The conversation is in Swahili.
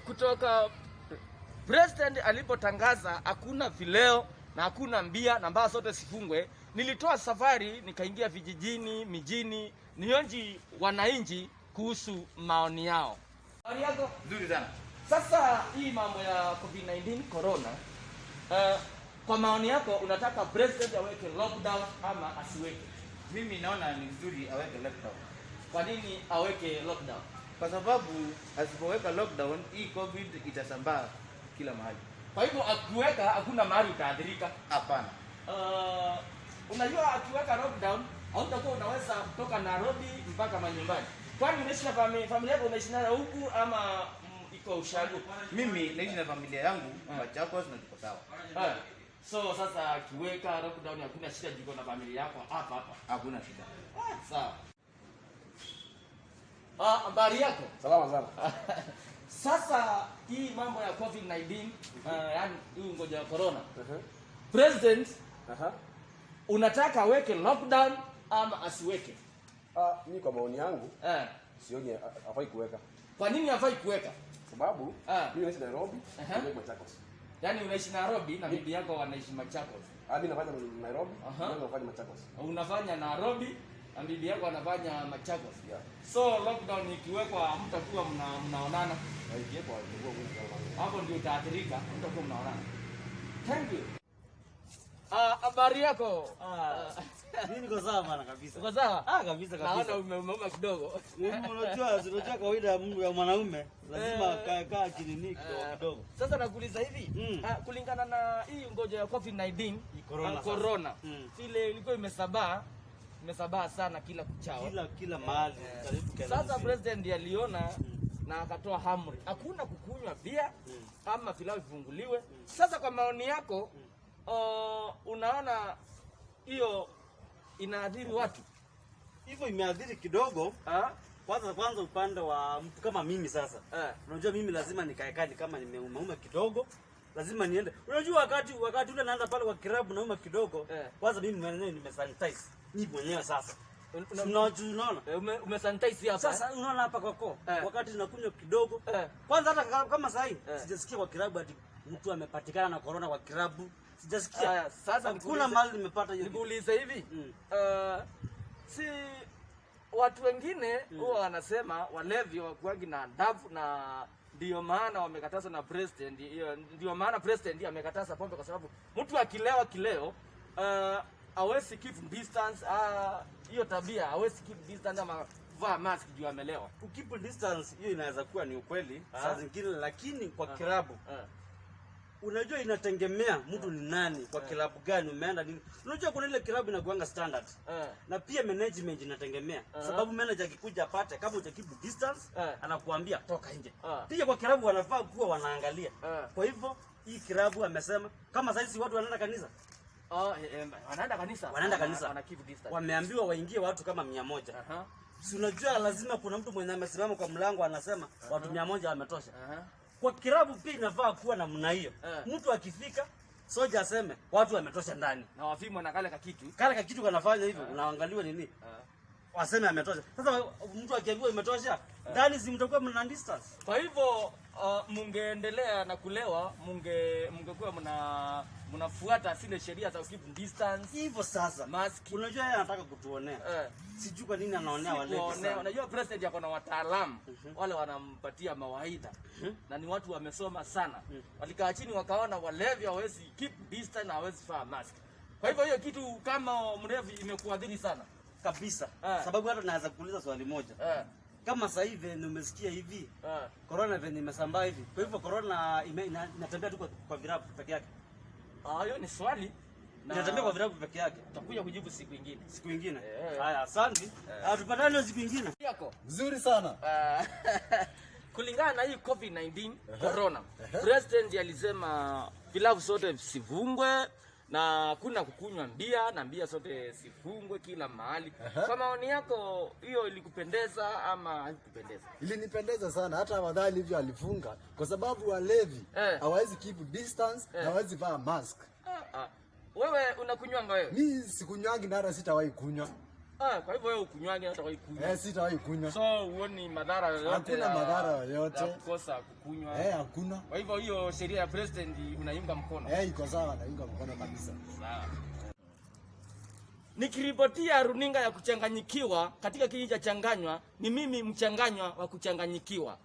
Kutoka president alipotangaza hakuna vileo na hakuna bia na baa zote sifungwe, nilitoa safari nikaingia vijijini, mijini, nihoji wananchi kuhusu maoni yao. Habari yako? Nzuri sana. Sasa hii mambo ya COVID-19 corona, kwa maoni yako unataka president aweke lockdown ama asiweke? Mimi naona ni vizuri aweke lockdown. Kwa nini aweke lockdown? Kwa sababu asipoweka lockdown hii COVID itasambaa kila mahali. Kwa hivyo akiweka hakuna mahali utaathirika. Hapana. Unajua akiweka lockdown hautakuwa unaweza kutoka Nairobi mpaka manyumbani. Kwani unaishi na familia yako, unaishi nayo huku ama iko ushago? Mimi naishi na familia yangu Machakos na tuko sawa. So sasa akiweka lockdown hakuna shida, jiko na familia yako hapa hapa. Hakuna shida. Sawa. Ah, habari yako? Salama sana. Sasa hii mambo ya COVID-19, yani hii ugonjwa ya corona. President unataka aweke lockdown ama asiweke? Ah, mimi kwa maoni yangu sioni hafai kuweka. Kwa nini hafai kuweka? Sababu mimi naishi Nairobi, mimi Machakos. Yaani unaishi Nairobi na bibi yako wanaishi Machakos. Ah, mimi nafanya Nairobi, mimi nafanya Machakos. Unafanya Nairobi na bibi yako anafanya Machakos. Yeah. So lockdown ikiwekwa mtakuwa mnaonana. Na ikiwekwa itakuwa ngumu sana. Hapo ndio utaathirika, mtakuwa mnaonana. Thank you. Ah, habari yako? Mimi niko sawa bana kabisa. Uko sawa? Ah, kabisa Naona kabisa. umeuma kidogo. Mimi unajua kawaida ya mwanaume lazima kae kaa kinini kidogo kidogo. Sasa nakuuliza hivi, kulingana na hii ugonjwa ya COVID-19, Hii corona sasa. corona, vile ilikuwa imesambaa sana kila kuchao. Kila mahali karibu Kenya. Sasa president aliona na akatoa amri, hakuna kukunywa bia ama vilabu vifunguliwe. Sasa kwa maoni yako, unaona hiyo inaathiri watu? Hivyo imeathiri kidogo. Kwanza upande wa mtu kama mimi sasa. Unajua mimi lazima nikae kani kama nimeumauma kidogo. Lazima niende. Unajua wakati ule naanza pale kwa kilabu nauma kidogo. Kwanza mimi mwenyewe nimesanitize. Mimi mwenyewe sasa. Unajua unaona? Umesanitize hapa. Sasa unaona hapa kwa koo. Wakati tunakunywa kidogo. Kwanza hata kama sasa hivi sijasikia kwa kilabu ati mtu amepatikana na corona kwa kilabu. Sijasikia. Aya, sasa hakuna mahali nimepata hiyo. Nikuulize hivi. Si watu wengine huwa wanasema walevi hawakuangi na adabu na ndio maana wamekataza na president, hiyo ndio maana president amekataza pombe kwa sababu mtu akilewa kileo hawezi keep distance, hiyo tabia hawezi keep distance ama vaa mask juu amelewa. Keep distance hiyo inaweza kuwa ni ukweli saa zingine, lakini kwa kilabu unajua inategemea mtu ni nani, kwa kilabu gani umeenda nini. Unajua kuna ile kilabu inakuanga standard. Na pia management inategemea. Sababu manager akikuja apate kama huja keep distance, anakuambia toka nje. Pia kwa kilabu wanafaa kuwa wanaangalia. Kwa hivyo hii kilabu amesema kama sasa hizi watu wanaenda kanisa. Oh, wanaenda kanisa. Wanaenda kanisa. Wana keep distance. Wameambiwa waingie watu kama 100. Si unajua lazima kuna mtu mwenye amesimama kwa mlango anasema watu 100 wametosha. Kwa kilabu pia inafaa kuwa namna hiyo. Mtu akifika soja aseme watu wametosha ndani. Na wafimwa na kale kakitu. Kale kakitu kanafanya hivyo, unaangaliwa nini? Waseme ametosha. Sasa mtu akiambiwa imetosha, ndani si mtakuwa mna distance. Kwa hivyo mungeendelea na kulewa, mungekuwa mnafuata zile sheria za keep distance. Hivyo sasa. Mask. Unajua yeye anataka kutuonea. Sijui kwa nini anaonea Si walevi kuonea. sana. Unajua president yako na wataalamu wale wanampatia mawaidha. Na ni watu wamesoma sana. Walikaa chini wakaona walevi hawezi keep distance na hawezi vaa mask. Kwa hivyo hiyo kitu kama mlevi imekuadhiri sana. Kabisa. Sababu hata naweza kuuliza swali moja. Kama sasa hivi nimesikia hivi, corona venye imesambaa hivi. Kwa hivyo corona inatembea tu kwa vilabu peke yake. Hiyo ni swali. Na Inatembea kwa vilabu peke yake. Tutakuja kujibu siku nyingine. Siku nyingine. Haya, asante. Tupatane siku nyingine. Yako. Nzuri sana. Kulingana na hii COVID-19 corona, president alisema vilabu zote sifungwe na kuna kukunywa bia na bia zote sifungwe kila mahali. Kwa maoni yako hiyo ilikupendeza ama haikupendeza? Ilinipendeza sana, hata afadhali hivyo alifunga kwa sababu walevi hawawezi keep distance na hawawezi vaa mask. Wewe unakunywanga wewe? Mimi sikunywangi na hata sitawahi kunywa. Ah, kwa hivyo wewe ukunywange hata kunywa. Eh, sitawahi kunywa. So huoni madhara yoyote? Hakuna madhara yoyote. Ya kukosa kukunywa. Eh, hakuna. Kwa hivyo hiyo sheria ya president unaiunga mkono? Eh, iko sawa, naunga mkono kabisa. Sawa. Nikiripotia runinga ya kuchanganyikiwa katika kijiji cha Changanywa, ni mimi mchanganywa wa kuchanganyikiwa.